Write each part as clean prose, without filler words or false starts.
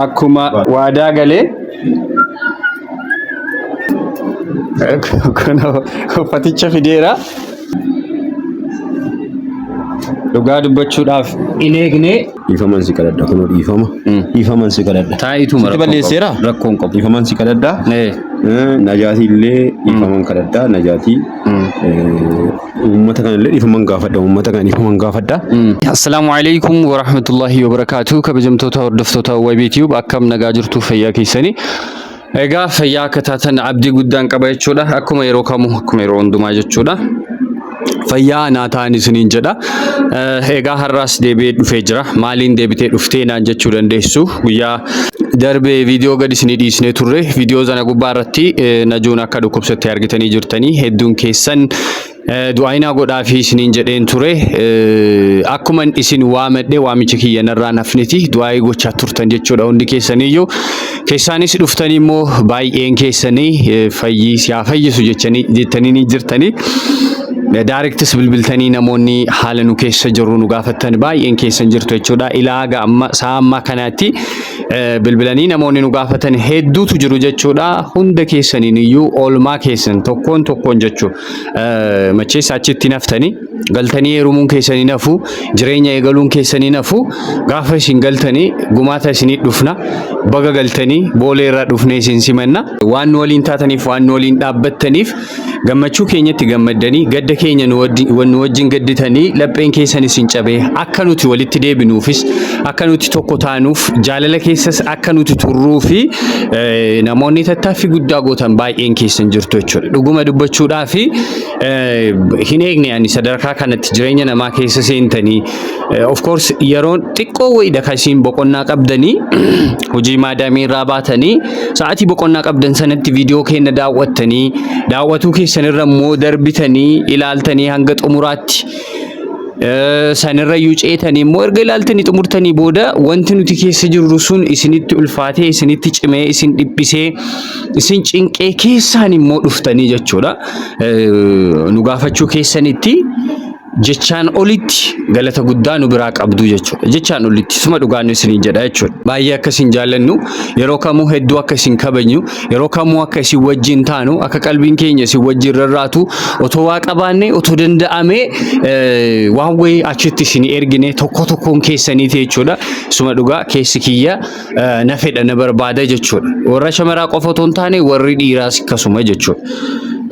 Akkuma waadaa galee kunoo uffaticha fideera. Dhugaa dubbachuudhaaf hin eegne. Dhiifaman si kadhadha kunoo dhiifama. Dhiifaman si kadhadha. Taa'ituma Sitti balleesseera? Rakkoon qabu. Dhiifaman si kadhadha. Najaatii illee dhiifaman kadhadha. Najaatii Uummata kana illee dhiifaman gaafadha. Uummata kana dhiifaman gaafadha. Assalaamu alaikum warahmatullahi wabarakaatuh. Kabajamtoota hordoftoota WB Tube akkam nagaa jirtu fayyaa keessanii. Egaa fayyaa akka taatan abdii guddaan qaba jechuudha. Akkuma yeroo kamuu akkuma yeroo hundumaa jechuudha. Fayyaa naa ta'an isiniin jedha. Egaa har'aas deebi'ee dhufee jira. Maaliin deebitee dhuftee naan jechuu dandeessu. Guyyaa darbe viidiyoo gadi isinii dhiisnee turre. Viidiyoo sana gubbaa irratti Najuun akka dhukkubsatte argitanii jirtanii hedduun keessan du'aayinaa godhaafii isiniin jedheen ture. Akkuman isin waamadhe waamicha kiyya narraa nafniti du'aayii gochaa turtan jechuudha hundi keessaniyyuu. Keessaanis dhuftanii immoo baay'een keessanii fayyii si haa fayyisu jechanii jettanii ni jirtanii. Daarektis bilbiltanii namoonni haala nu keessa jirru nu gaafattan baay'een keessan jirtu jechuudha. Ilaa haga amma sa'a ammaa kanaatti bilbilanii namoonni nu gaafatan hedduutu jiru jechuudha. Hunda keessaniin iyyuu oolmaa keessan tokkoon tokkoon jechuudha. Macheessa achitti naftanii galtanii heerumuun keessanii nafu jireenya eegaluun keessanii nafu gaafa isin galtanii gumaata isinii dhufna baga galtanii boolee irraa dhufnee isin simanna waan nu waliin taataniif waan nu waliin dhaabbattaniif gammachuu keenyatti gammaddanii gadda keenya nu wajjin gadditanii lapheen keessan isin cabee akka nuti walitti deebinuufis akka nuti tokko taanuuf jaalala keessas akka nuti turruu fi namoonni tattaaffii guddaa gootan baay'een keessan jirtu jechuudha. Dhuguma dubbachuudhaa fi hin eegne ani sadarkaa kanatti jireenya namaa keessa seentanii of course yeroon xiqqoo wayiidha kan isin boqonnaa qabdanii hojii maadaamii irraa baatanii sa'aatii boqonnaa qabdan sanatti viidiyoo keenya daawwattanii daawwatuu keessan irra immoo darbitanii ilaaltanii hanga xumuraatti sanirra iyyuu ceetanii immoo erga ilaaltanii xumurtanii booda wanti nuti keessa jirru sun isinitti ulfaatee isinitti cimee isin dhiphisee isin cinqee keessaan immoo dhuftanii jechuudha. Nu gaafachuu keessanitti jechaan olitti galata guddaa nu biraa qabdu jechuudha. Jechaan olitti suma dhugaan isiniin jedha jechuudha. Baay'ee akka isin jaallannu yeroo kamuu hedduu akka isin kabajnu yeroo kamuu akka isin wajjin taanu akka qalbiin keenya isin wajjin rarraatu otoo waa qabaanne otoo danda'amee waan wayii achitti isin ergine tokko tokkoon keessaniiti jechuudha. Suma dhugaa keessi kiyya na fedha na barbaada jechuudha. Warra shamaraa qofa otoo hin taane warri dhiiraas akkasuma jechuudha.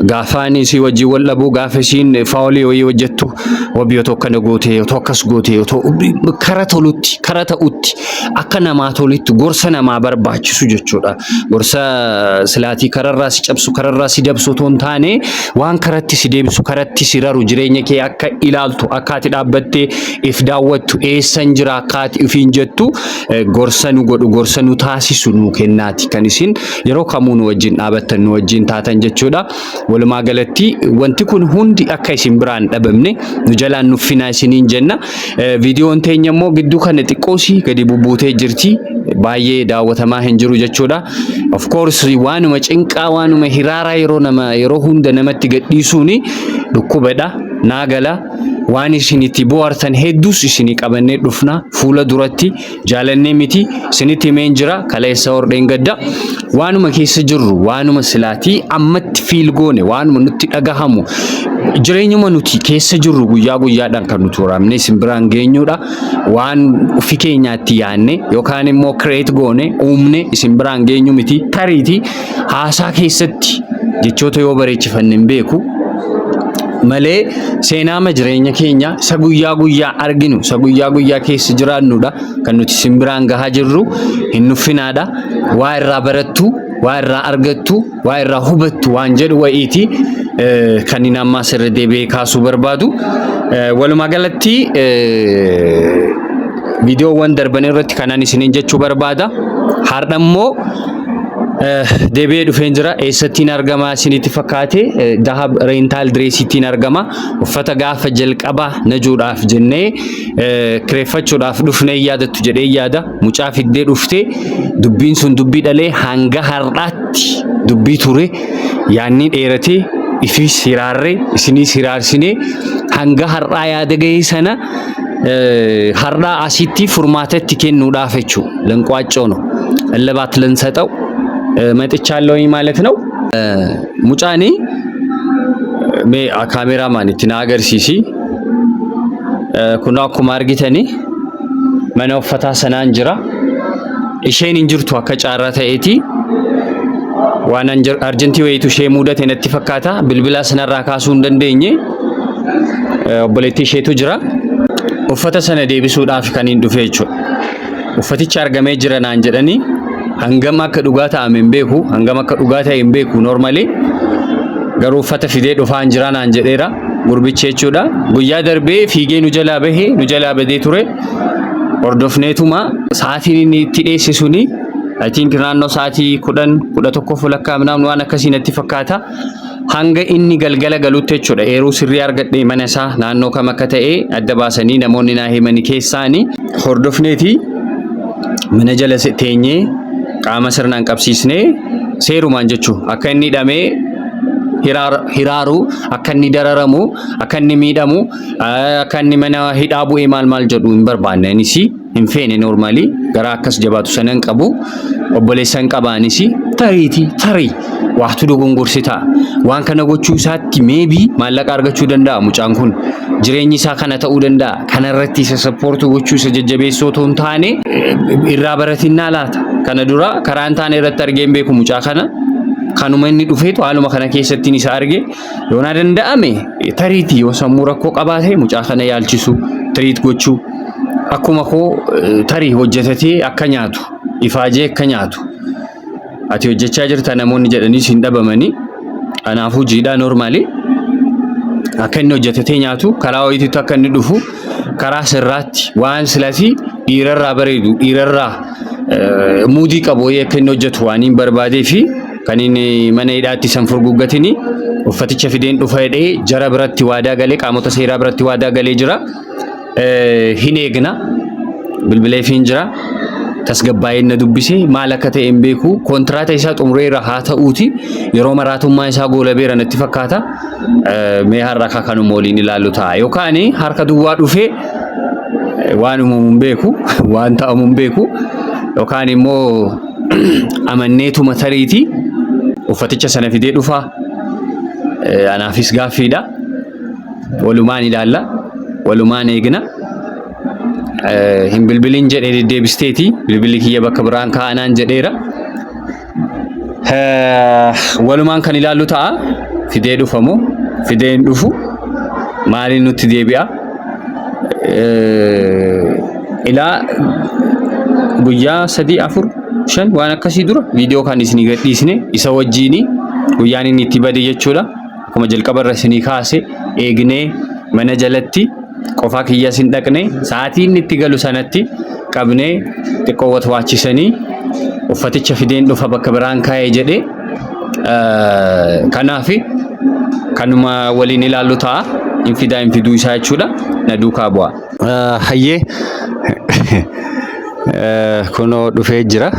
Gaafa ani isii wajjin wal dhabuu gaafa isiin faawolii wayii hojjettu wabii otoo akkana gootee otoo akkas gootee otoo kara tolutti kara ta'utti akka namaa tolutti gorsa namaa barbaachisu jechuudha. Gorsa silaatii kararraa si cabsu kararraa si dabsu otoo hin taane waan karatti si deebisu karatti si raru jireenya kee akka ilaaltu akka ati dhaabbattee if daawwattu eessan jira akka ati ofiin jettu gorsa nu godhu gorsa nu taasisu nu kennaati kan isin yeroo kamuu nu wajjin dhaabattan nu wajjin taatan jechuudha. Walumaa galatti wanti kun hundi akka isin biraan dhabamne nu jalaan nuffinaa isiniin jenna. Viidiyoon teenya immoo gidduu kana xiqqoosii gadi bubbuutee jirti. Baay'ee daawwatamaa hin jiru jechuudha. Of course waanuma cinqaa waanuma hiraaraa yeroo nama yeroo hunda namatti gadhiisuuni dhukkubadha. Naa gala. Waan isin itti bohaartan hedduus isinii qabannee dhufna fuula duratti jaalannee miti isinitti himeen jira kaleessa hordheen gadda waanuma keessa jirru waanuma silaatii ammatti fiil goone waanuma nutti dhagahamu jireenyuma nuti keessa jirru guyyaa guyyaadhaan kan nuti waraabne isin biraan geenyudha waan ofi keenyaatti yaanne yookaan immoo create goone uumne isin biraan geenyu miti tariiti haasaa keessatti jechoota yoo bareechifanne hin beeku malee seenaama jireenya keenya isa guyyaa guyyaa arginu isa guyyaa guyyaa keessa jiraannudha kan nuti isin biraan gahaa jirru hin nuffinaadha waa irraa barattu waa irraa argattu waa irraa hubattu waan jedhu wayiiti kan inni ammaas irra deebi'ee kaasuu barbaadu. Walumaa galatti viidiyoowwan darban irratti kanan isiniin jechuu barbaada. Har'a immoo Deebi'ee dhufeen jira. Eessattiin argama isinitti fakkaate? Dahab Reental Direesiitiin argama. Uffata gaafa jalqaba najuudhaaf jennee kireeffachuudhaaf dhufnee yaadattu jedhee yaada. Mucaa fiddee dhuftee dubbiin sun dubbii dhalee hanga har'aatti dubbii ture. Yaanni dheeratee ifiis hiraarree isiniis hiraarsinee hanga har'aa yaada gahee sana har'aa asitti furmaata itti kennuudhaaf jechuudha. Lanqwaaccoo no. እልባት ልንሰጠው መጥቻለሁኝ ማለት ነው። Mucaani mee kaameramaan itti na agarsiisi. Kunoo akkuma argitani mana uffataa sanaan jira. Isheen hin jirtu akka caarraa ta'eeti. Waan arjantii wayiitu ishee mudate natti fakkaata. Bilbila sanarraa kaasuu hin dandeenye. Obboleettii isheetu jira. Uffata sana deebisuudhaaf kan hin dhufe jechuudha. Uffatichi argamee jira naan jedhanii hangam akka dhugaa ta'ame hin beeku, hangam akka dhugaa ta'e hin beeku normally. Garuu uffata fidee dhufaan jira naan jedheera gurbichi jechuudha. Guyyaa darbee fiigee nu jalaa bahee nu jalaa badee ture. Hordofneetuma sa'aatiin inni itti dheesse suni I think naannoo sa'aatii 10 11 fulakkaa ምናምን waan akkasii natti fakkaata. Hanga inni galgala galutti jechuudha. Eeruu sirrii argadhee mana isaa naannoo kam akka ta'e adda baasanii namoonni naa himanii keessaanii hordofneeti mana jala teenyee qaama sirnaan qabsiisnee seerumaan jechuu akka inni hidhamee hiraaru, akka inni dararamu, akka inni miidhamu, akka inni mana hidhaa bu'ee maal maal jedhu hin barbaanne. Anis hin feene normally garaa akkas jabaatu sana hin qabu. Obboleessa hin qaba anis tariiti tarii waatu dogongorse ta'a. Waan kana gochuu isaatti maybe maallaqa argachuu danda'a mucaan kun. Jireenyi isaa kana ta'uu danda'a. Kanarratti isa support gochuu isa jajjabeessoo otoo hin taane irraa baratinnaa laata. Kana dura karaa hin taane irratti argee hin beeku mucaa kana. Kanuma inni dhufeetu haaluma kana keessattiin isa arge. Yoo na danda'ame tariitii yoo sammuu rakkoo qabaate mucaa kana yaalchisu treat gochuu akkuma koo tarii hojjetatee akka nyaatu ifaajee akka nyaatu ati hojjechaa jirta namoonni jedhaniis hin dhabamanii kanaafuu jiidhaa normally akka inni hojjetatee nyaatu karaa wayiititti akka inni dhufu karaa sirraatti waan silasii dhiirarraa bareedu dhiirarraa muudii qabu wayii akka inni hojjetu waan hin barbaadee fi kan inni mana hidhaatti san furguggatini uffaticha fideen dhufa jedhee jara biratti waadaa galee qaamota seeraa biratti waadaa galee jira. Hin eegna bilbileefiin jira. Tasgabbaa'een na dubbise maal akka ta'e hin beeku. Kontiraata isaa xumureera haa ta'uuti yeroo maraatummaa isaa goolabeera natti fakkaata. Mee har'a akka kanuma waliin ilaallu ta'a. Yookaan harka duwwaa dhufee waan uumamu hin beeku, waan ta'amu hin beeku. Yookaan immoo amanneetuma tariiti uffaticha sana fidee dhufaa. Anaafis gaaffiidha. Walumaan ilaalla. Walumaan eegna. Hin bilbilin jedhee deddeebisteeti. Bilbilli kiyya bakka biraan kaa'anaan jedheera. Walumaan kan ilaallu ta'a. Fidee dhufa moo fidee hin dhufu? Maaliin nutti deebi'a? Ilaa guyyaa 3 4 5 waan akkasii dura viidiyoo kan isinii gadhiisne isa wajjiini guyyaan inni itti bade jechuudha. Akkuma jalqaba irra isinii kaase eegnee mana jalatti qofaa kiyyas hin dhaqne sa'aatii inni itti galu sanatti qabnee xiqqoo watwaachisanii uffaticha fideen dhufa bakka biraan kaa'ee jedhee kanaaf kanuma waliin ilaallu ta'a. Hin fidaa hin fiduu isaa jechuudha. Na duukaa bu'a. Hayyee kunoo dhufee jira.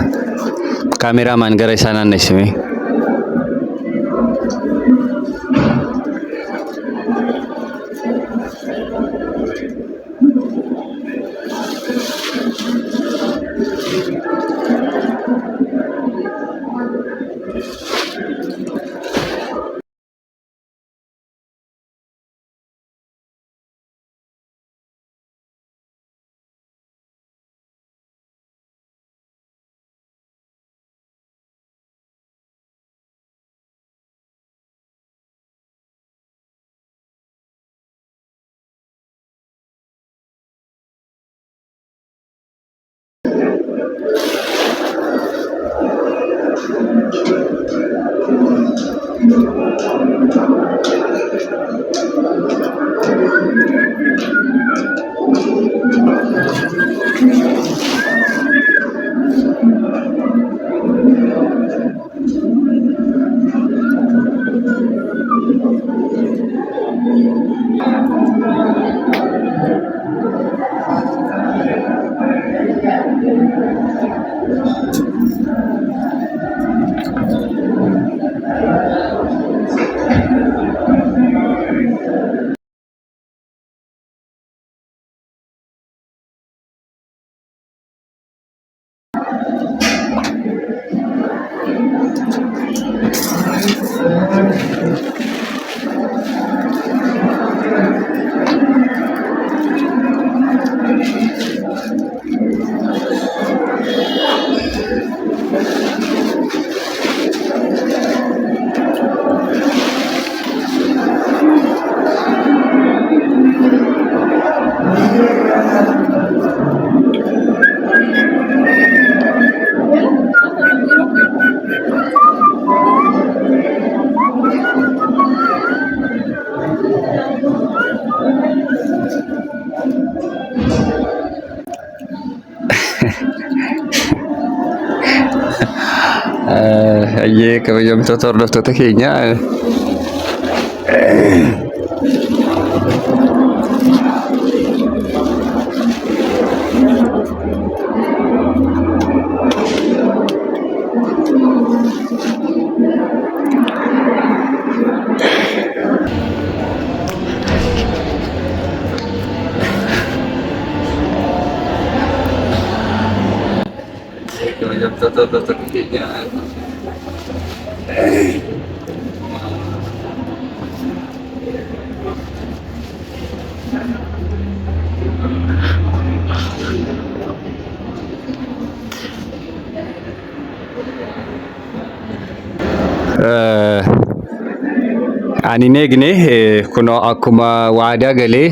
Kaameraamaan gara isaa naannessime. Ayyee kabajamtoota hordoftoota keenya. Kabajamtoota hordoftoota keenya. Ani hin eegne, kunoo akkuma waadaa galee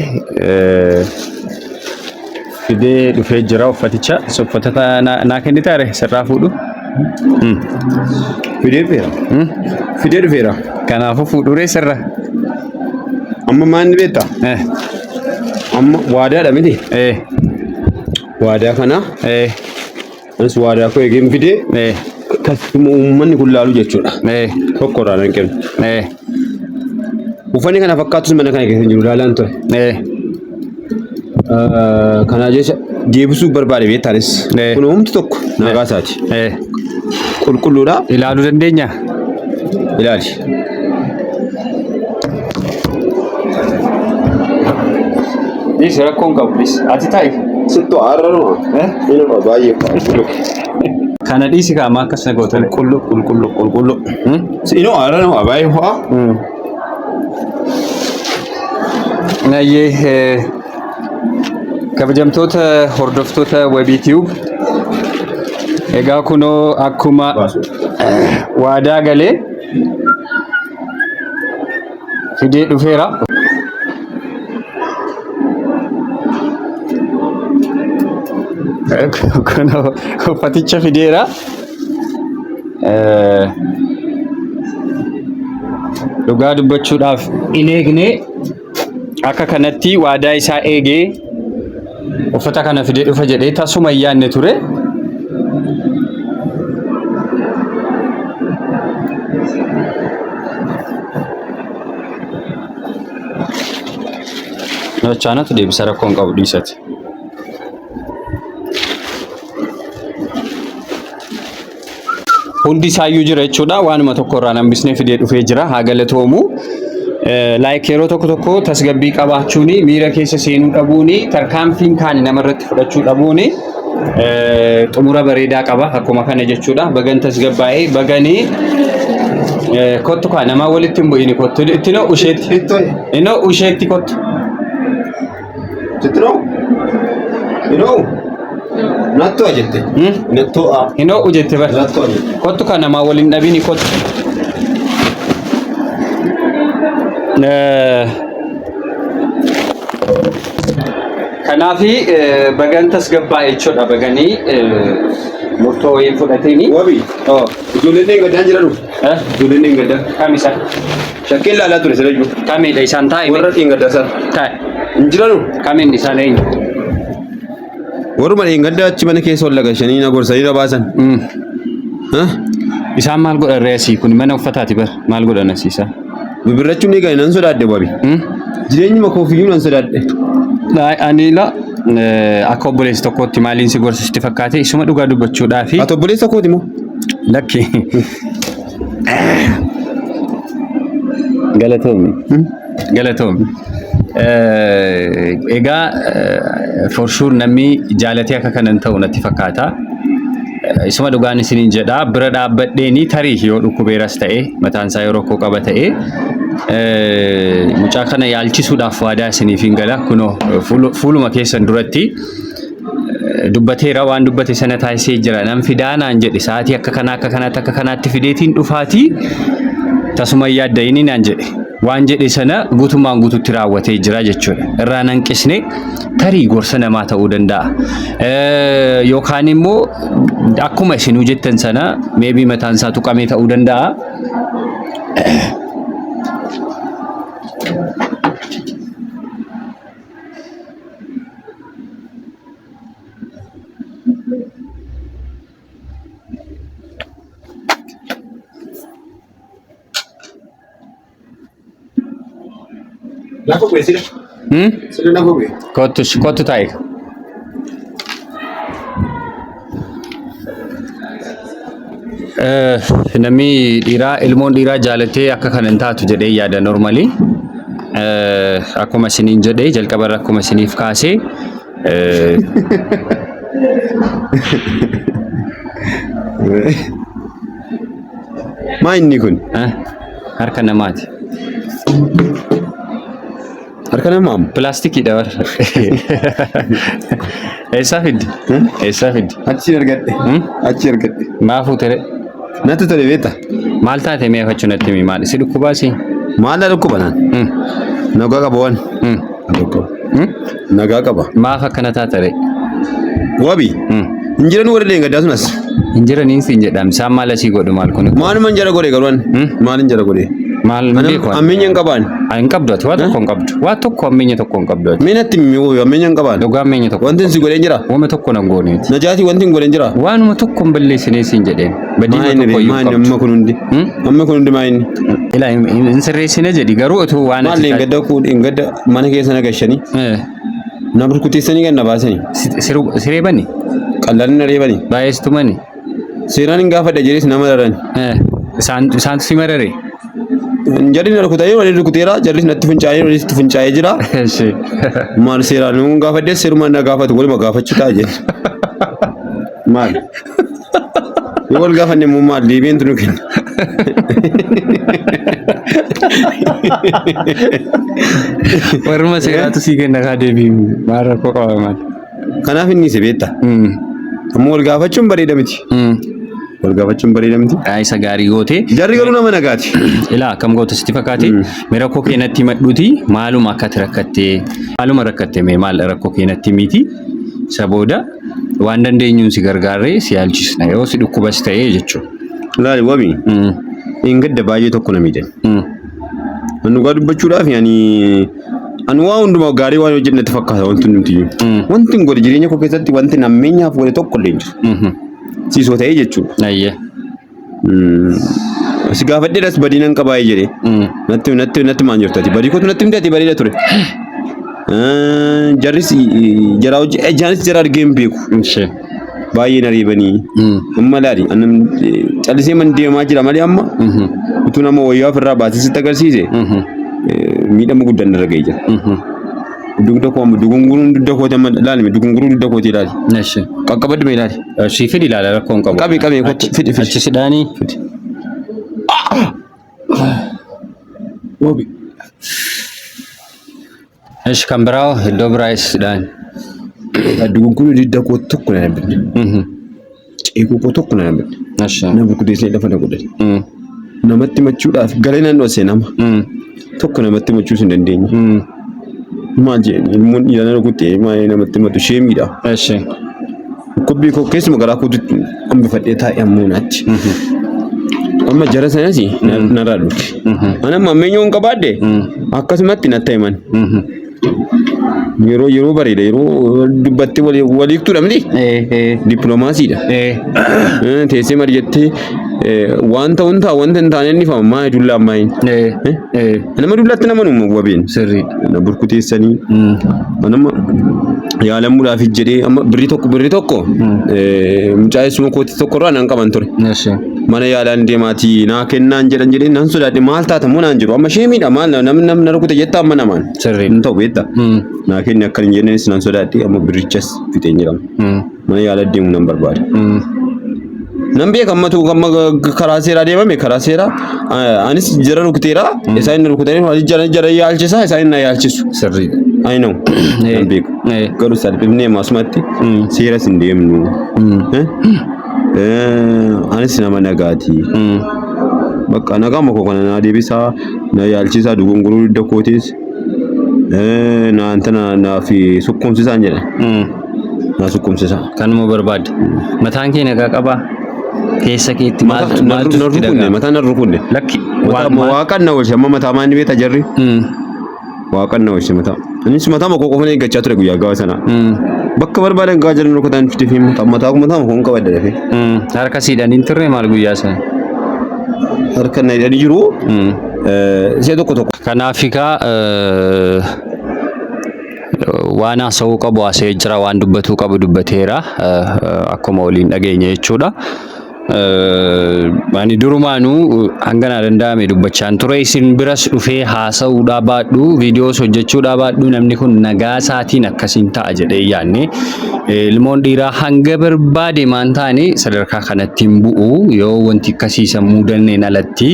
fidee dhufee jira uffaticha. Uffata naa kennitaare sirraa fuudhu? Fidee dhufeera. Fidee dhufeera. Kanaafuu fuudhuree sirra. Amma maal ni beektaa? Amma waadaadha miti? Waadaa kana anis waadaa koo eegeen fidee akkasuma uummanni kun laalu jechuudha. Tokko irraa nan kennu. Uffanni kana fakkaatus mana kana keessa hin jiru ilaalaan ture. Kanaa jecha deebisuu barbaade beektaanis. Kun homti tokko nagaa isaati. Qulqulluudha. Ilaaluu dandeenya? Ilaali. Dhiisi, rakkoon qabu dhiisi. Ati taa'i. Sittu aarranuma. Inuma baay'ee qulqullu. Kana dhiisi kaama akkas na gootan. Qulqullu qulqullu qulqullu. Inuma aarranuma baay'ee ho'a. Nayyee kabajamtoota hordoftoota Wabii Tube, egaa kunoo akkuma waadaa galee fidee dhufeera. Kunoo uffaticha fideera. Dhugaa dubbachuudhaaf hin eegne, akka kanatti waadaa isaa eegee uffata kana fidee dhufa jedhee tasuma hin yaadne ture. Chaanatu deebisa, rakkoon qabu dhiisati. Hundi isaayyuu jira jechuudha. Waanuma tokko irraa hambisnee fidee dhufee jira. Haa galatoomu. Like yeroo tokko tokko tasgabbii qabaachuun, miira keessa seenuu dhabuun, tarkaanfiin kaane namarratti fudhachuu dhabuun xumura bareedaa qaba. Akkuma kana jechuudha. Bagan tasgabbaa'ee baganii kottu kaa namaa walitti hin bu'ini, kottu. Ittinoo usheetti. Inoo usheetti kottu. Sitti noo? Inoo? Natto'a jette. Natto'a. Inoo jette bar. Natto'a jette. Kottu kan namaa waliin dhabini, kottu. Kanaafi bagan tasgabbaa'e jechuudha, baganii murtoo wayii fudhatini. Wabi. Oh. Ijoolleen dheengaddaan jira dhufu. Eh? Ijoolleen dheengaddaa. Kam isaan? Shakkeen ilaalaa ture sila jiru. Kamidha isaan, taa'e? Warra dheengaddaa sana. Taa'e. Hin jiranu. Kamiin isaan, eenyu? Warruma dheengaddaa achi mana keessa ol lagashanii na gorsanii na baasan. Hah? Isaan maal godhan ree asii? Kun mana uffataati bar. Maal godhan asii isaan? Bibirrachuun ni gani nan sodaadhe wabi. Jireenyuma koofiyyuu nan sodaadhe. Ani la akka obboleessa tokkootti maaliin si gorsa sitti fakkaate, isuma dhugaa dubbachuudhaafi. Ati obboleessa kooti moo? Lakki. Galatoomi. Galatoomi. Egaa for sure namni jaalatee akka kanan ta'u natti fakkaata. Isuma dhugaan isiniin jedha, bira dhaabbadheeni tarii yoo dhukkubeeras ta'e, mataan isaa yoo rakkoo qaba ta'e, mucaa kana yaalchisuudhaaf waadaa isiniif hin gala. Kunoo fuuluma keessan duratti dubbateera, waan dubbate sana taasisee jira. Nan fidaa naan jedhe, sa'aatii akka kanaa akka kanaatti akka kanaatti fideetiin dhufaatii tasuma hin yaadda'ini naan jedhe. Waan jedhe sana guutummaan guututti raawwatee jira jechuudha. Irraa nan qisne, tarii gorsa namaa ta'uu danda'a. Yookaan immoo akkuma isinuu jettan sana maybe mataan isaa tuqamee ta'uu danda'a. Lafa bu'e sila. Hmm? Sila lafa bu'e. Kottu kottu taa'i. Namni dhiiraa ilmoon dhiiraa jaalatee akka kana hin taatu jedhee yaada normally. Akkuma isiniin jedhee jalqabarra akkuma isiniif kaasee Maa inni kun? Harka namaati. Harka namaa moo? Pilaastikiidha bar. Eessaa fiddi? Eessaa fiddi? Achi argadhe. Hmm? Achi argadhe. Maa fuute ree? Natti tole beekta. Maal taate mee afachuu natti himi maal? Si dhukkubaa si? Maal na dhukkuba naan? Nagaa qaba waan. Dhukkuba. Nagaa qaba. Maaf akkana taate ree? Wabi. Hin jiran warri leengaddaa sun as. Hin jiraniin siin jedham. Isaan maal asii godhu maal kun? Maaluma hin jara godhe garuu ani. Maal hin jara godhe? Maal hin beeku ani. Ammeenya hin qabaan. Hin qabdu ati waa tokko hin qabdu. Waa tokko ammeenya tokko hin qabdu ati. Mee natti himi wabi ammeenya hin qabaan. Dhugaa ammeenya tokko. Wanti si godhe hin jira. Wama tokko nan gooneeti. Najaatii wanti hin godhe hin jira. Waanuma tokko hin balleessinee siin jedheen. Badiima Maa inni tokko iyyuu maa hin inni qabdu. amma kun hundi. Amma kun hundi maa inni. Ilaa hin sirreessine jedhi garuu utuu waan Maal ati hin gadda hin gadda mana keessa na gashanii. Na burkuteessanii gad na baasanii. Si reebani? Qallaan na reebani. Baay'ee si tumani? Seeraan hin gaafadha jedhees nama rarani. Isaantu si marare? Jarri na rukutanii walii rukuteera jarris natti fincaa'ee walis itti fincaa'ee jira. Eshi. Maal seeraan hin gaafadhe seerumaan na gaafatu waluma gaafachuu ta'a jedhe. Maal? Yoo wal gaafanne immoo maal deebiintu nu kenna. Warruma seeraatu sii kenna kaa deebii maal rakkoo qaba maal. Kanaaf inni si beekta. Ammoo wal gaafachuun bareeda miti. Wal gaafachuun bareeda miti. Isa gaarii gootee. Jarri garuu nama nagaati. Ilaa akkam goota sitti fakkaate mee rakkoo kee natti himadhuuti maaluma akka ati rakkattee maaluma rakkatte mee maal rakkoo kee natti himiiti isa booda waan dandeenyuun si gargaarree si yaalchisna yoo si dhukkubas ta'ee jechuudha. Laali wabi. Hin gadda baay'ee tokko na miidhan. Dhugaa dubbachuudhaaf ani ani waa hundumaa gaarii waan hojjedhe natti fakkaata wanti hundumtiyyuu. Wanti hin godhe jireenya koo keessatti wanti nammeenyaaf godhe tokko illee hin jiru. Siisoo ta'ee jechuudha. Ayyee. Si gaafadheedhas badii nan qabaa jedhe. Natti natti natti maan jirtu ati badii kootu natti himte ati bareeda ture. Jarris jaraa hojii ijaanis jara argee hin beeku. Ishee. Baay'ee na reebanii. Amma laali annan callisee man deemaa jira malee amma utuu nama wayyaa ofirraa baasee sitti agarsiise miidhama guddaan narra ga'ee jira. Dugda koo amma dugunguruun dugda kooti amma laali dugunguruu dugda kooti ilaali. Ishee. Qaqqabadhu mee ilaali. Ishii fidi ilaala rakkoo hin qabu. Qabi qabi kottu fidi fidi. Achi sidhaanii. Fidi. Wabi. Ishi kan biraa hoo iddoo biraa sidhaan. Dugunguruu dugda koo tokko na dhabne. Ceekuu koo tokko na dhabne. Ishi. Na burkuteessee lafa na godhan. Namatti machuudhaaf galee nan dhoose nama. Tokko namatti machuus hin dandeenye. Maal jedhani ilmoon dhiiraa na rukutte maal namatti matu ishee miidha. Ishi. Dhukkubbii koo keessuma garaa kootitti hambifadhee taa'e ammoo naatti. Amma jara sanas narraa dhufte. Ani amma ammeenyoo hin qabaadhe akkasumatti natti himan. Yeroo yeroo bareeda yeroo dubbattee walii waliiktuudha miti. Dippiloomaasiidha. Teessee mari'attee waan ta'u hin ta'a wanta hin taane inni fama maa dullaa ammaa hin. Nama dullaatti nama nuuma wabeen. Sirriidha. Na burkuteessanii. Nama yaalamuudhaaf jedhee amma birrii tokko mucaa eessuma kootii tokko irraa nan qaban ture. Eshi. Mana yaalaan deemaatii naa kennaan jedhan jedhee nan sodaadhe maal taata moo naan jiru amma ishee miidha maal namni namni na rukute jetta amma namaan. Sirriidha. Hin ta'u beekta. Naa kenni akka hin jennenis nan sodaadhe amma birrichas fixeen jedhama. Mana yaala deemuu nan barbaada. Nan beeka ammatu amma karaa seeraa deemame karaa seeraa anis jara rukuteera isaan na rukutanii anis jara jara yaalchisa isaan na yaalchisu. Sirriidha. I know. Nan beeku. Garuu salphifnee asumatti seeras hin deemnu. Anis nama nagaati. Bakka nagaa koo kana naa deebisaa na yaalchisaa dogongoruu dugda kootiis na antana naaf sukkumsisaan jedha. Na sukkumsisaa. Kanuma barbaadde. Mataan kee nagaa qabaa? Keessa keetti maaltu maaltu Na sitti rukunne dhaga'ama? mataa na rukunne. Lakki waan maal? Waaqan na oolche amma mataa maal ni beekta jarri? Waaqan na oolche mataa. Anis mataa koo qofan eeggachaa ture guyyaa gaafa sana. Bakka barbaadan gaafa jiran rukutan fide fi mataa mataa mataa koo hin qabadde dafee. Harka siidhaan hin turre maal guyyaa sana? Harka na hidhanii jiru. Si'a tokko tokko. Kanaaf egaa waan haasa'uu qabu haasa'ee jira, waan dubbatuu qabu dubbateera, akkuma waliin dhageenye jechuudha. Ani durumaanuu hanga naa danda'ame dubbachaan ture. Isin biras dhufee haasa'uudhaa baadhu, viidiyoos hojjechuudhaa baadhu, namni kun nagaa isaatiin akkasiin ta'a jedhee yaadne. Ilmoon dhiiraa hanga barbaade maan taane sadarkaa kanatti hin bu'u yoo wanti akkasii isa mudanneen alatti,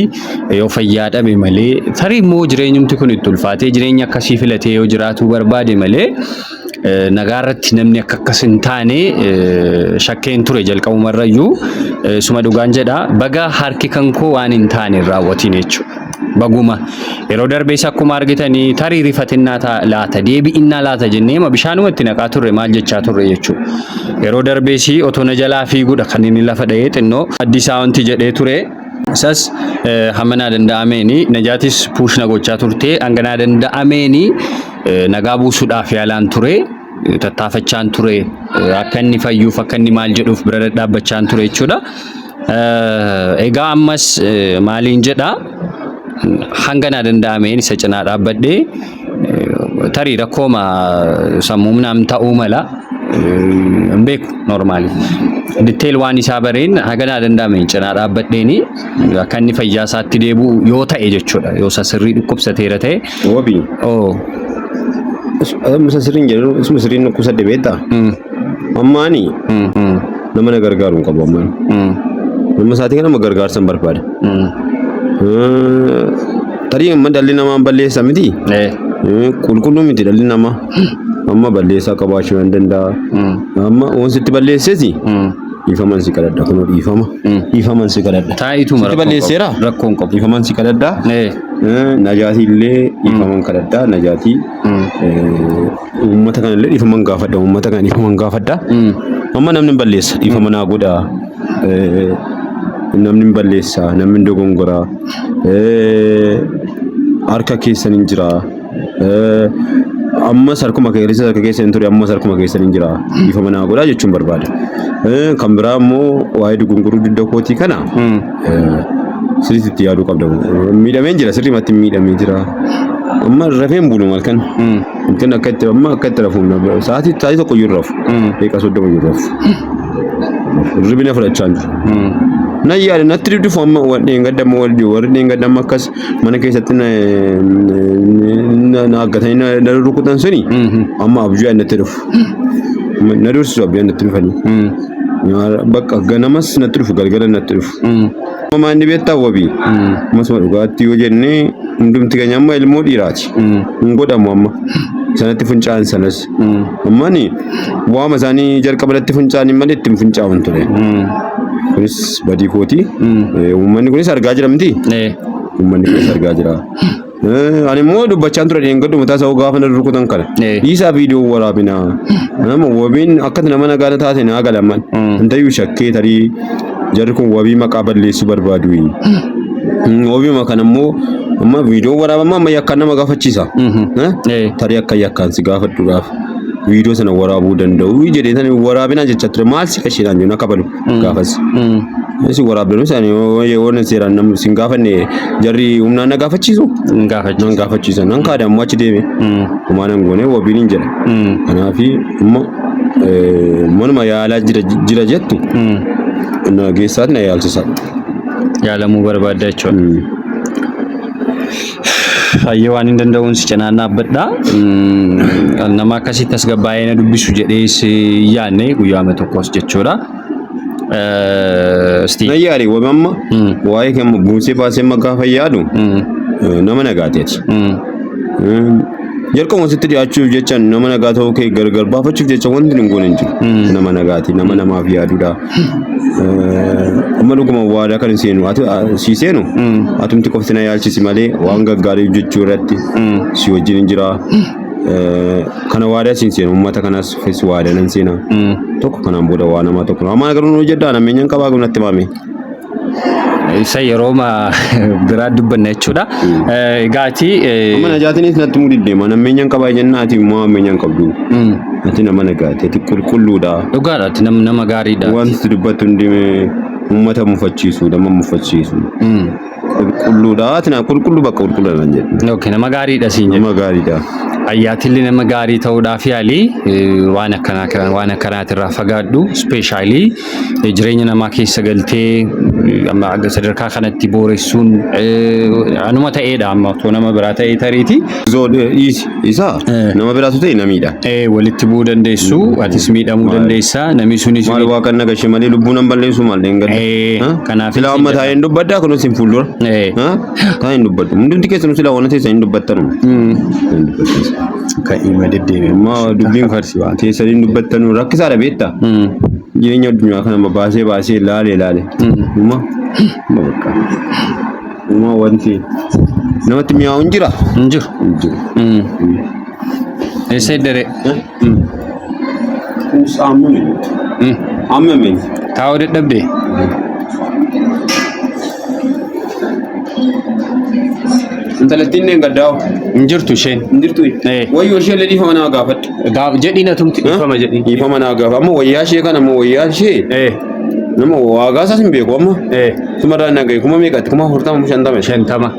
yoo fayyaa dhabe malee, tarii immoo jireenyumti kun itti ulfaatee jireenya akkasii filatee yoo jiraatuu barbaade malee, nagaa irratti namni akka akkas hin taane shakkeen ture jalqabumarrayyuu. Suma dhugaan jedha, baga harki kan koo waan hin taane hin raawwatin jechuudha. Baguma yeroo darbees akkuma argitanii tarii rifatinnaa laata, deebi'innaa laata jennee ma bishaanuma itti naqaa turre, maal jechaa turre jechuudha. Yeroo darbees otoo na jalaa fiiguudha kan inni lafa dha'ee xinnoo addi isaa wanti jedhee ture. Isas hamma naa danda'ameeni, Najaatis push na gochaa turte, hanga naa danda'ameeni nagaa buusuudhaaf yaalaan ture, tattaafachaan ture, akka inni fayyuuf, akka inni maal jedhuuf bira dhadhaabbachaan ture jechuudha. Egaa ammas maaliin jedha, hanga naa danda'ameen isa cinaa dhaabbadhee, tarii rakkooma sammuun naam ta'uu mala, hin beeku normally. Detail waan isaa bareen haga naa danda'ameen cinaa dhaabbadheeni akka inni fayyaa isaatti deebi'u yoo ta'e jechuudha. Yoo isa sirrii dhukkubsateera ta'e. Wabii. Oo. Isa sirriin jedhu, isuma sirriin dhukkubsadde beektaa? Amma ani nama na gargaaru hin qabu ammaan. Nama isaatii kana nama gargaarsa hin barbaada. Tarii amma dhalli namaa balleessa miti. Qulqulluu miti dhalli namaa. Amma balleessaa qabaachuu nan danda'a. Amma waan sitti balleesses dhiifaman si kadhadha, kunoo dhiifama. Dhiifaman si kadhadha. Taa'ituma. Sitti balleesseera? Rakkoon qabu. Dhiifaman si kadhadha. Najaatii illee dhiifaman kadhadha. Najaatii uummata kana illee dhiifaman gaafadha. Uummata kana dhiifaman gaafadha. Amma namni hin balleessa, dhiifama naa godha. Namni hin balleessa, namni hin dogongora. Harka keessan hin jira. Ammas harkuma keessa, harka keessa hin ture, ammas harkuma keessan hin jira. Dhiifama naa godhaa jechuun barbaada. Kan biraa immoo waa'ee dogongoruu dugda kootii kana sirriitti itti yaaduu qabda. Miidhameen jira, sirriimatti miidhamee jira. Amma rafeen bulu halkan. Halkan akka itti, amma akka itti rafu, sa'aatii 1 iyyuu hin rafu. Daqiiqaa 30 iyyuu hin rafu. Hirribni fudhachaa hin jiru. Nan yaada, natti dhudhufu, amma dheengadda amma warri dheengadda amma akkas mana keessatti na aggatanii na rukutan suni amma abjuu natti dhufu. Na dursisu abjuu natti dhufanii. Bakka ganamas natti dhufu, galgala natti dhufu. Amma inni beektaa wabii. Ammasuma dhugaatti yoo jenne, hundumti keenya amma ilmoo dhiiraati. Hin godhamu amma. Sanatti fincaa'an sanas. Ammani waama isaanii jalqaba irratti fincaa'anii malee ittiin fincaa'an ture. Kunis badii kooti. Uummanni kunis argaa jira miti? Uummanni kunis argaa jira. Ani immoo dubbachaan ture dheengaddu mataa isaa gaafa na rukutan kana. Dhiisaa, viidiyoo waraabinaa. Nama wabiin akkati nama nagaa taate naa galaman. Intayyuu shakkee, tarii jarri kun wabii maqaa balleessuu barbaadu. Wabiima kana immoo amma viidiyoo waraabama, amma yakkaan nama gaafachiisa. Tarii akka yakkaan si gaafadhuudhaaf viidiyoo sana waraabuu danda'u jedhee tani waraabinaa jecha ture, maal si qashiidhaan jiru akka balu gaafas. Si waraabdanuu isaanii yoo seeraan nama sin gaafanne, jarri humnaan na gaafachiisu. Hin gaafachiisu. Nan gaafachiisan, nan kaada ammoo achi deeme. Homaa nan goone wabiin hin jedha. Kanaafi amma manuma yaalaa jira jira jettu na geessaati na yaalchisa. Yaalamuu barbaadda jechuudha. Hayyee, waan hin danda'uun si cinaan dhaabbadha. Nama akkasitti as gabbaa'ee na dubbisu jedhees yaadne guyyaama tokkos jechuudha. Isti. Nan yaade wabi, amma waa'ee kan buusee baasee amma gaafa yaadu nama nagaateeti. Jalqabuma sitti dhiyaachuuf jecha, nama nagaa ta'uu kee gargar baafachuuf jecha wanti hin goone hin jiru. Nama nagaati, nama namaaf yaadudha. Amma dhuguma waadaa kan seenu, ati si seenu, atumti qofti na yaalchisi malee waan gaggaarii hojjechuu irratti si wajjin hin jira. Kana waadaa siin seenu, uummata kanas fes waadaa nan seena. Tokko kanaan booda waa namaa tokko. Amma garuu nu hojjedhaa, nameenyaan qabaa natti maame. Isa yeroo biraa dubbanna jechuudha. Egaati. Amma najaatinis natti muu diddeema. Nammeenyaan qabaa jennaa, ati immoo ammeenyaan qabdu. Ati nama nagaati, ati qulqulluudha. Dhugaadha, ati nama gaariidha. Wanti dubbattu hundi uummata mufachiisu, nama mufachiisu. Qulqulluudha. Ati naa qulqulluu bakka qulqulluudha naan jedhe. Okay, nama gaariidha siin jedhe. Nama gaariidha. Ayyaatilli nama gaarii ta'uudhaaf yaali waan akkanaa waan akkanaatirraa fagaadhu. Ispeeshaalii jireenya namaa keessa galtee amma sadarkaa kanatti booressuun anuma ta'eedha amma otoo nama biraa ta'ee tariiti. Zoo dhiisi isa nama biraatu ta'e namiidha. Walitti bu'uu dandeessu, atis miidhamuu dandeessa, namni sunis Maal waaqan na gashe malee lubbuu nan balleessu maal hin gadda. Kanaaf Silaa amma taa'ee hin dubbaddaa kunis hin fuuldura. Taa'ee hin dubbadhu. Hundumti keessanuu silaa waan teessan hin dubbattanu. Hin dubbattan. Ka'ii deddeebi'e. Amma dubbiin teessan hin dubbattanu rakkisaadha beektaa. Jireenya addunyaa kana amma baasee baasee laale laale. Uma uma bakka. Uma wanti namatti mi'aawu hin jira. Hin jiru. Hin jiru. Eessa eddere? Kunis ammame. Ammame. Taa'uu dadhabde? Intalattiin ni gaddaa'u. Hin jirtu isheen. Hin jirtu. Eh. Wayyoo ishee illee dhiifama naa gaafadhu. Gaaf jedhiin atumti dhiifama jedhiin. Dhiifama naa gaafa. Amma wayyaa ishee kana amma wayyaa ishee nama waagaa isaas hin beeku amma. Sumarraa na gahe kuma meeqatti 40,000 50. 50.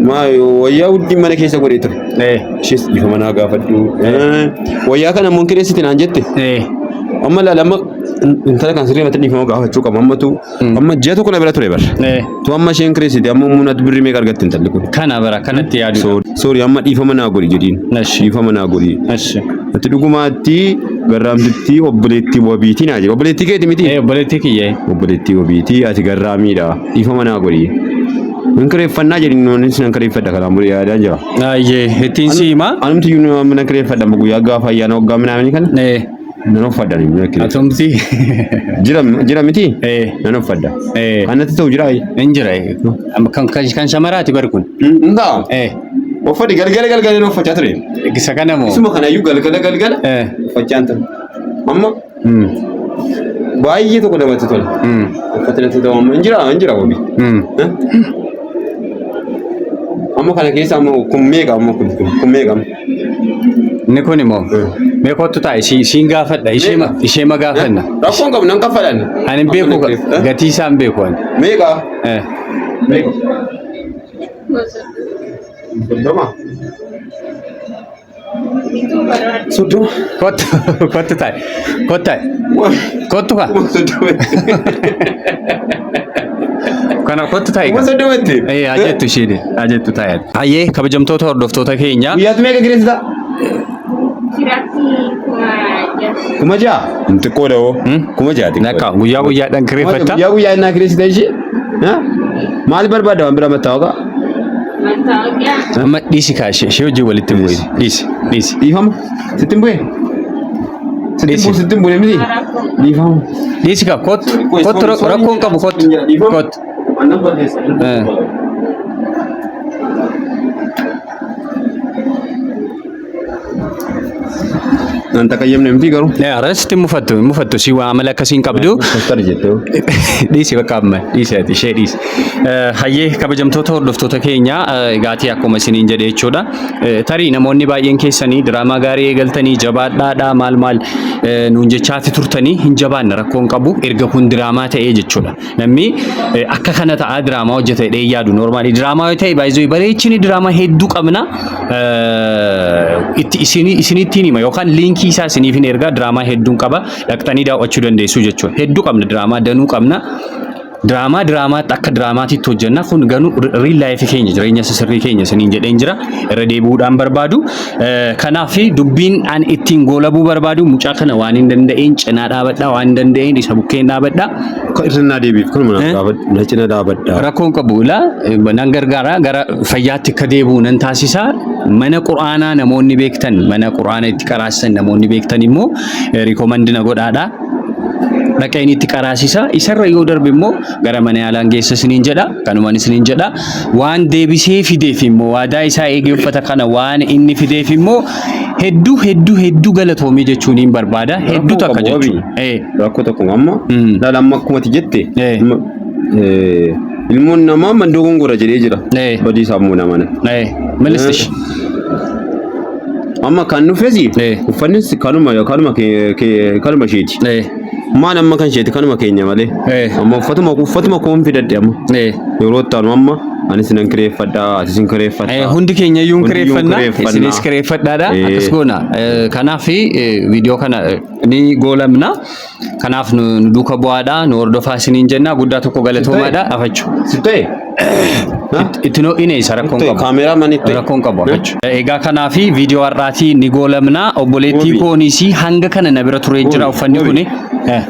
Maa wayyaa huddii mana keessa godhee ture. Ishees dhiifama naa gaafadhu. Wayyaa kana immoo kireessite naan jette. Amma laala amma intala kan sirrii mata dhiifama gaafachuu qaba ammatu amma ji'a tokko na bira ture bar. Tu amma isheen kireessite amma immoo natti birrii meeqa argatte intalli kun. Kana bara kanatti yaadu. Sorry amma dhiifama naa godhi jedhiin. Eshi. Dhiifama naa godhi. Eshi. Ati dhugumaatti garraamtittii obboleettii wabiitii naa jedhe. Obboleettii keeti miti? Obboleettii kiyya. Obboleettii wabiitii ati garraamiidha. Dhiifama naa godhi. Hin kireeffannaa jedhin nuunis nan kireeffadha kanaan booda yaadaa jira. Ayyee ittiin si himaa. Anumti iyyuu nan kireeffadha amma guyyaa gaafa ayyaana waggaa minaamini kana. Nan uffadha ni mana kireeffadha. Atumti. Jira jira miti? Eh. Nan uffadha. Eh. Kan natti ta'u jira? Hin jira. Amma kan shamaraati bari kun. Hin ta'a. Eh. Uffadhi galgala galgala nan uffachaa ture. Isa kana moo? Isuma kanaayyuu galgala galgala Eh. uffachaan ture. Amma Mm. baay'ee tokko namatti tola. Mm. Uffati natti ta'u amma hin jira hin jira wabii. Mm. Amma kana keessa amma kun meeqa amma kun kun kun meeqa amma? Inni kun immoo mee kottu taa'i siin gaafadha ishee ma gaafanna. Rakkoon qabu nan kaffalan. Ani hin beeku gatii isaa hin beeku ani. Meeqa? Eh. Meeqa? 30. 30. Kottu kottu taa'i kottu taa'i kottu kaa 30,000. Kana kottu taa'i. 30,000tti. Eh haa jettu isheen haa jettu taa'i. Hayyee kabajamtoota hordoftoota keenya. Guyyaatti meeqa kireessita? Kiraatti 6,000. 6,000? Xiqqoodha hoo. 6,000 xiqqoodha. Nakka guyyaa guyyaadhaan kireeffatta. Guyyaa guyyaa innaa kireessita ishee? Maal barbaada waan bira mattaawoqa? Mattaawoqiyaa. Amma dhiisi kaa ishee hojii walitti bu'e. Dhiisi dhiisi. Dhiifama. Sitti hin bu'e? Sitti hin bu'u sitti hin bu'e miti? Dhiifama. Dhiisi kaa kottu kottu rakkoon qabu kottu kottu. Annan balleessa. Nan takayyamne miti garuu. Yaa sitti mufattu mufattu si waa amala akkasii hin qabdu. Kostar jettee. Dhiisi bakka amma dhiisi ati ishee dhiisi. Hayyee kabajamtoota hordoftoota keenya egaatii akkuma isiniin jedhe jechuudha. Tarii namoonni baay'een keessanii diraamaa gaarii eegaltanii jabaadhaadhaa maal maal nuun jechaati turtanii hin jabaanne rakkoon qabu erga kun diraamaa ta'ee jechuudha. Namni akka kana ta'aa diraamaa hojjeta jedhee hin yaadu noormaali diraamaa yoo ta'e baay'ee bareechini diraamaa hedduu qabna itti isinittiin hima yookaan liinkii isaa isiniif hin ergaa diraamaa hedduun qaba dhaqxanii daawwachuu dandeessu jechuudha. Hedduu qabna diraamaa danuu qabna. Diraamaa diraamaatti akka diraamaatitti hojjenna kun ganuu real life keenya jireenya isa sirrii keenya isiniin jedheen jira irra deebi'uudhaan barbaadu. Kanaaf dubbiin an ittiin goolabuu barbaadu mucaa kana waan hin danda'een cinaa dhaabadha waan hin danda'een isa bukkeen dhaabadha. Akka irra naa deebiif kanuma na dhaabadhu na cina dhaabadha. Rakkoon qabu ilaa nan gargaara gara fayyaatti akka deebi'u nan taasisa. Mana quraanaa namoonni beektan mana quraana itti qaraasisan namoonni beektan immoo rikoomandi na godhaadha. Dhaqeen itti qaraasisa. Isarra yoo darbe immoo gara mana yaalaan geessa isiniin jedha. Kanumaan isiniin jedha. Waan deebisee fideef immoo waadaa isaa eegee uffata kana waan inni fideef immoo hedduu hedduu hedduu galatoomii jechuun hin barbaada. Hedduu takka jechuudha. Rakkoo tokko amma laala amma akkuma ati jette ilmoon namaa mandoo gongora jedhee jira. Badii sammuu nama. Malistish. Amma kan dhufes uffannis kanuma kanuma kanuma isheeti. Maal amma kan isheeti kanuma keenya malee. Eh. Amma uffatuma uffatuma koon fidadhe amma. Eh. Yeroo itti aanu amma anis nan kireeffadha atis hin kireeffatta. Eh, hundi keenya iyyuu hin Hundi iyyuu hin kireeffanna kireeffanna. isinis kireeffadhaadha Eh. akkas goona. Eh, kanaaf eh, viidiyoo kana eh, ni goolamna kanaaf nu nu duuka bu'aadha nu hordofaa isiniin jenna guddaa tokko galatoomaadha afachu Si ta'e? itti noo ine isa rakkoon Ta'e qabu. kaameeraa mani ta'e. Rakkoon qabu afachu. Egaa kanaaf viidiyoo har'aatii ni goolamna obboleettii Wabi. kooniis hanga kana na bira turee jira Wabi, uffanni wabi. kuni. Eh.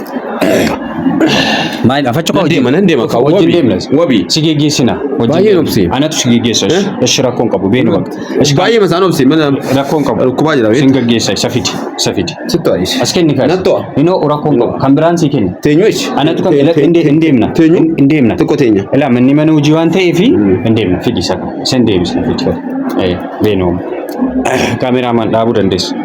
Maal afachu Nan deema nan deema Wajjin wabi. deemna. Wabi. Si geggeessina. Wajjin Baay'ee deemna. obsi. Anatu si geggeessa. Eh? Ishi rakkoon qabu beenu bakka. Ishi Baay'ee masaan obsi mana rakkoon qabu. dhukkubaa jira Sin geggeessa isa fidi. Isa fidi. Sitti ho'is. As kenni kaas. Natti ho'a. Inoo rakkoon qabu. Kan biraan si kenna. Teenyu ishi. Anatu kan hin deemna. Teenyu. Hin deemna. Xiqqoo teenya. Ilaa manni mana hojii waan ta'eef hin deemna. Fidi isa kana. Isin deebisna fidi. Eh beenu. Kaameraamaan dhaabuu dandeessa.